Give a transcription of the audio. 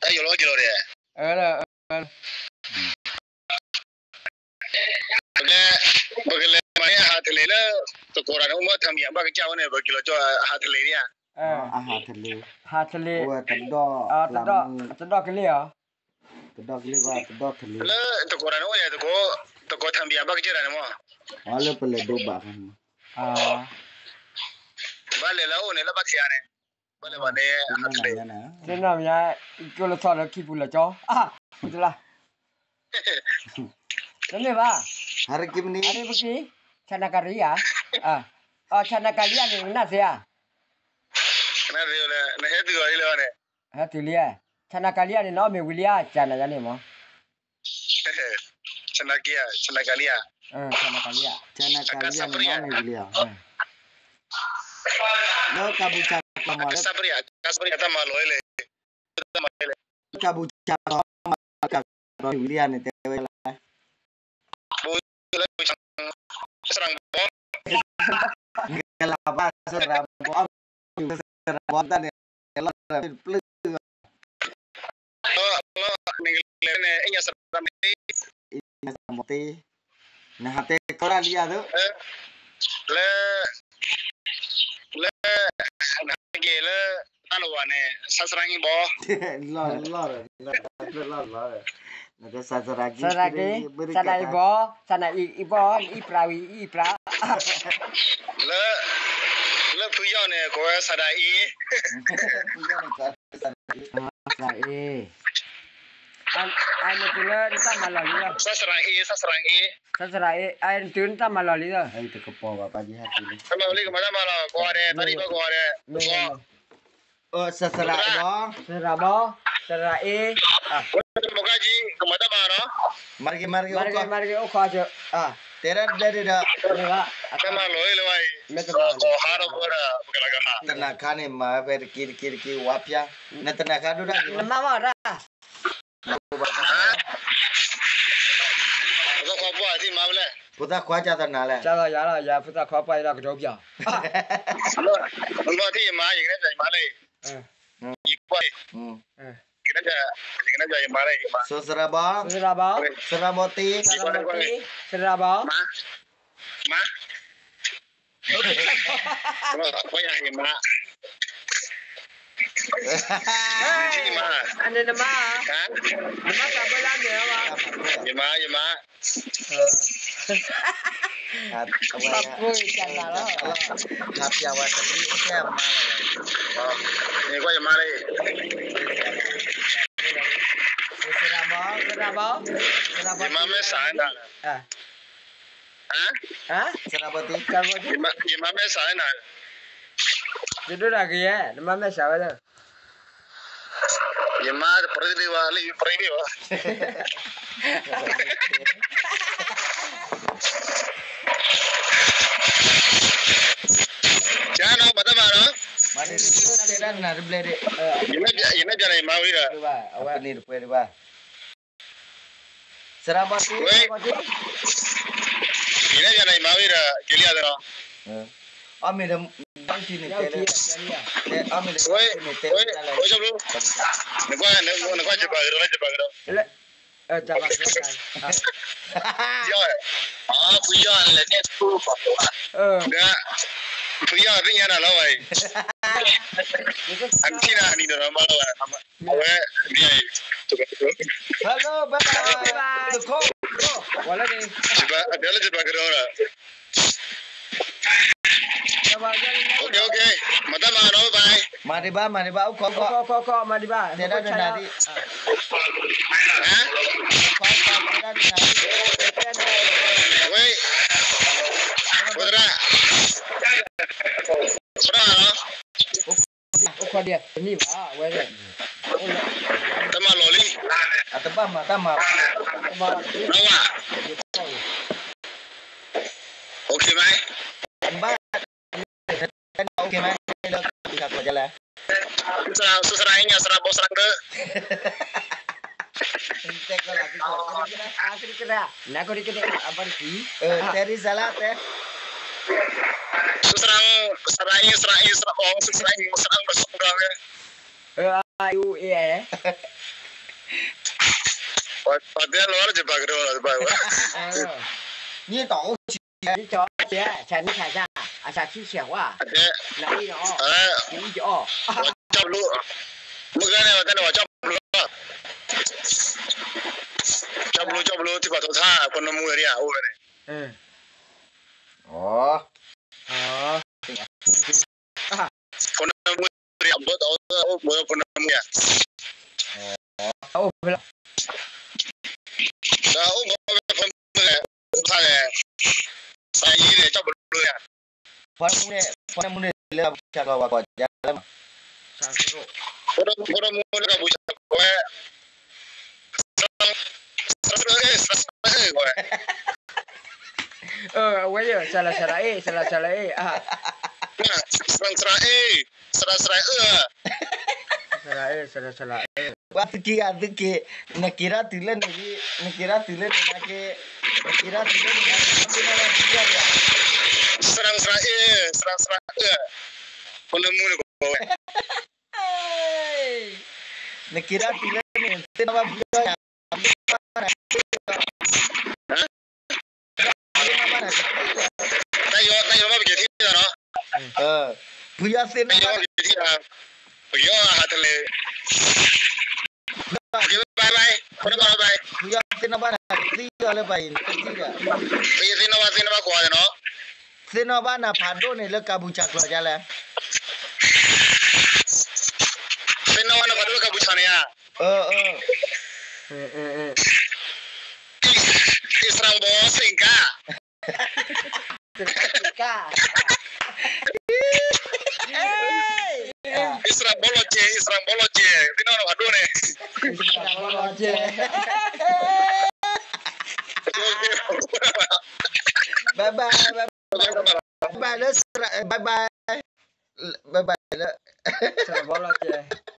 အယိာ်လီၤက့ၤလီၤဒဲး, ပကလဲၤမၤန့ၢ်အဟးထလ့ၤလၢ သကိးတၢ်န့ၣ် အိၣ်မ့ၢ်ထၣ်မံၤအဘၣ်ကစၢ်ဝဲန့ၣ် ပက့ၤလီၤကၠီအဟးထလ့ၤန့ၣ်ဧါ, အဟးထလ့ၤ, ဟးထလ့ၤ, တဒီၣ်ကလ့ၢ်ဧါ, တဒီၣ်ကလ့ၢ်, လၢသကိးတၢ်န့ၣ်အိၣ်ယဲၢ် သကိးထၣ်မံၤအဘၣ်ကစၢ်တၢ်န့ၣ်မ့ၢ်, လၢပလဲၤဒိဘၣ်ခါန့ၣ်, ဘၣ်လဲၤလၢအအိၣ်န့ၣ် လၢဘၣ်ကစၢ်န့ၣ်, ဘၣ်လဲၤဘၣ်န့ၣ်, သ့ၣ်နီၣ်မ့ၢ်, ကၠိလၢထီၣ်လၢခံပူၤလၢကၠီ, တလါ, တမ့ၢ်ဘၣ်, ဟရကံမနံ, ဆနကရံယါ, ဆနကရံယါန့ၣ် နသ့ဧါ, နဟဲတုၤလံ, ဟဲတုၤလံ, ဆနကရံယါန့ၣ် နအီၣ်မ့ၤဝံၤလံဧါ, ကနယါန့ၣ်မ့ၢ် ဆနကရံယါ, ဆနကရံယါ, ဆနကရံယါ, ဆနကရံယါန့ၣ် နအီၣ်မ့ၤဝံၤလံဧါ, လၢကဘူၣ်ဆၣ်ကမၤလၢ, ကစၢ်ပရံယါ, ကစၢ်ပရံယါတၢ်မၤလီၤလံ, ကဘူၣ်ဆၣ်ကမၤလၢကစၢ်ပရံယါဝံၤလံဧါန့ၣ် တဲဝဲလၢ စရံဘီ, ကလၤဘၣ်စရံဘီ, စရံဘီတၢ်န့ၣ် လီၤပျုၢ်, န့ၣ် အ့ၣ်ညါစရံဘီတ့, နဟးတဲကီၢ်တၢ်လံဧါသိး, လၢ လၢ နဟးက့ၤလၢ တၢ်လီၤဝဲန့ၣ် စစရံအ့ၣ်ဘီ, လီၤလီၤ, လီၤလီၤ, စစရံက့ၤ, စရံအ့ၣ်ဘီ, စနအ့ၣ်ဘီ, အ့ၣ်ပြးဝံၤအ့ၣ်ပြး, လၢ လၢဖုယီၢ်န့ၣ် ကိးဝဲစဒၣ်အ့ၣ်, စဒၣ်အ့ၣ်, အန့ၣ်တုၤလၢနတၢ်မၤလီၢ်လံလီၤ, စစရံအ့ၣ်, စစရံအ့ၣ်, စစရံအ့ၣ်, အန့ၣ်တုၤနတၢ်မၤလီၢ်လံလီၤ, တကပီၤဘၣ်ပၢ်ကဟဲတုၤလံ, တၢ်မၤလီၢ်လံ ကမၤတၢ်မၤလီၢ် ကိးဂၤဒဲး တၢ်ဒံးဘၣ်ကိးဂၤဒဲး, စစရံအ့ၣ်ဘီ, စစရံဘီ, စစရံအ့ၣ်, မကါကံ ကမၤတၢ်မၤလီၢ်, မၤတက့ၢ် မၤတက့ၢ် မၤတက့ၢ် အိၣ်ခိး, တဲဒၣ်ဒဲဒ်ဒီး, တၢ်မၤလီၢ်လံလီၤ, မ့ၢ်တမၤလီၢ်, တနၤခါန့ၣ် မၤဝဲဖဲတက့ၢ်တက့ၢ်တက့ၢ် ဝါဖၠါ, နတနၤခါဒိၣ်တၢ်က့ၤ, နမၤဘၣ်တၢ် ဖိသၣ်ခွါပှၢ်ထံၣ်မၤဝဲလဲၣ်, ဖိသၣ်ခွါကၢ်သနာ်လဲၣ်, ကၢ်သနာ်ယၤလီၤ ယၤဖိသၣ်ခွါပှၢ်အံၤဒီးကဒီးပျီ, မ့ၢ်ထံၣ်ယမါ ယကနဲၣ်ယမါလၢ, ယပှၢ်, ယကနဲၣ်ယမါလၢ, စစရံဘီ, စစရံဘီ, စစရံဘီတ့, စစရံဘီ, မါ, မါ, ယမါ, နမါ, နမါ, ယမါ, ယမါ, ပှၤဖိကၢ်သနာ်လီၤ, ဟးပျးဝဲတမံၤအိၣ်ထဲအမါလီၤ, ယကွၢ်ယမါလၢ, ယမါမ့ၢ်စးနၤ, ယမါမ့ၢ်စးနၤ, ယဒိၣ်တၢ်ကယဲၢ် နမါမ့ၢ်စးဝဲလၢ ယမါတပြံဒံးဘၣ် လၢယပြံဒံးဘၣ်, ကနီၤ ပှၤတဘၣ်နီၤ, ယနဲၣ်ပျးန့ၣ် ယမါဝံၤဒီး, စရဘီတ့, ဝဲ, ယနဲၣ်ပျးန့ၣ် ယမါဝံၤဒီး က့ၤလံဧါသနီၤ, အီၣ်မ့ၤဒီး, ဘၣ်ထံန့ၣ်တဲလၢ, ဝဲ, ဝဲ, ဝဲ, နကွၢ်, နကွၢ် ယပာ်ကဒီး လၢယပာ်ကဒီး ဖုယီၢ်လဲၤန့ၢ်သူ, ဒီး, ဖုယီၢ်သ့ၣ်ညါနၤလီၤဝဲအံၤ, အနထံၣ်နၤအနံၤဒီးမါလီၤဝဲ, အဝဲ, hello, bye bye, တခိၣ်, အတဲလၢယပာ်ကဒီးဒီး, okay, okay, မၤတၢ်မၤနီၤ bye bye, မၤဒံးဘၣ် မၤဒံးဘၣ် အိၣ်ခိးခိး, တဲဒၣ်နၤဒံး ဟါ, ဝဲ, ဝဲသရၣ်, သရၣ်လီၤ, အိၣ်ခိးဒံးတနံၣ်ဘၣ် အဝဲ, တၢ်မၤလီၤလံ, အတဘၣ်မၤတၢ်မၤဘၣ်, နဝၤ, okay, bye, ဘၣ် okay, bye, လၢကဘုခးကွၢ်ကလဲၣ်, စရံ, စရံအ့ၣ်ညါ စရံဘီ စရံဒၢ, တဲကလး, တဲရံစါလါတဲ, စရံ, စရံအ့ၣ်, စရံအ့ၣ်, စရံအီ, စရံအ့ၣ်, စရံဘီ စရံဒၢ, ပှၤတဲလီၤတဘၣ်ကဒီးလီၤတဘၣ်ဝဲ, န့ၣ်တအိၣ်ဆံး, ဆံးဆံးဆံးဆံး, အဆံးဆံးဆံးဝါ, လအံၤ, ကၠီဘလူ, မုၢ်ဂၤန့ၣ် ပှၤတဲန့ၣ် ပှၤကၠီဘလူ, ကၠီဘလူ ကၠီဘလူ ထံၣ်ဘၣ်ထီၣ်ထါ ဖိနၢမူဝဲဒၣ် အိၣ်ဝဲန့ၣ်, ဖိနၢမူ, ဖိနၢမူ, တၢ်အိၣ်မူဝဲဖိမုၣ်လဲၣ်, အိၣ်ဖးလဲၣ်, သးယံၤန့ၣ် ကၠီဘလူယါ, ဖိနၢမူန့ၣ် ဖိနၢမူန့ၣ်လၢပှၤကၠီဘလူဝဲ, ဖိနၢမူလၢကၢ်ဘူၣ်ဆၣ်ဝဲ, အဝဲယဲၢ် စလၤစလၤအ့ၣ် စလၤစလၤအ့ၣ်, စရၤစရၤအ့ၣ်, စရၤစရၤအ့ၣ်, စရၤစရၤအ့ၣ်, ပှၤသုးက့ၤဂၤသုးက့ၤ, နက့ၤထီၣ်တုၤလၢန့ၣ်, နက့ၤထီၣ်တုၤလၢန့ၣ်နာ်က့, နက့ၤထီၣ်တုၤလၢန့ၣ်နာ်က့, စရၤစရၤအ့ၣ်, စရၤစရၤအ့ၣ်, ဖိနၢမူန့ၣ်ကိးဝဲ နက့ၤထီၣ်တုၤလၢန့ၣ် သ့ၣ်နီၣ်ဘၣ်ဖုယီၢ်ယၤ, သ့ၣ်နီၣ်ဘၣ်နၤ, တၢ်ယီၤ တၢ်ယီၤဘၣ်ပက့ၤထံၣ်နီၤ, ဖုယီၢ်သ့ၣ်နီၣ်ဘၣ်, ပယီၤဟးထလဲ, ဖုယီၢ်သ့ၣ်နီၣ်ဘၣ်နၤ သံယီၤလၢပှၤအံၤ, သ့ၣ်နီၣ်ဘၣ် သ့ၣ်နီၣ်ဘၣ်ကိးဂၤနီၤ, သ့ၣ်နီၣ်ဘၣ်နၤဖးဒိၣ်န့ၣ်လၢကၢ်ဘူၣ်ဆၣ်ကျိၤဒ်လဲၣ်, သ့ၣ်နီၣ်ဘၣ်နၤဖးဒိၣ်လၢကၢ်ဘူၣ်ဆၣ်န့ၣ်ဧါ, အံၣ်စရၤဘီစ့ၣ်ကါ, အံၣ်စရၤဘီလီၤစဲး, အံၣ်စရၤဘီလီၤစဲး, သ့ၣ်နီၣ်ဘၣ်နၤဖးဒိၣ်န့ၣ်, ဘၣ်ဘၣ်, ဘၣ်လၢ, ဘၣ်ဘၣ်လၢ, ဘၣ်ဘၣ်လၢ, ဘ�ီလီၤစဲး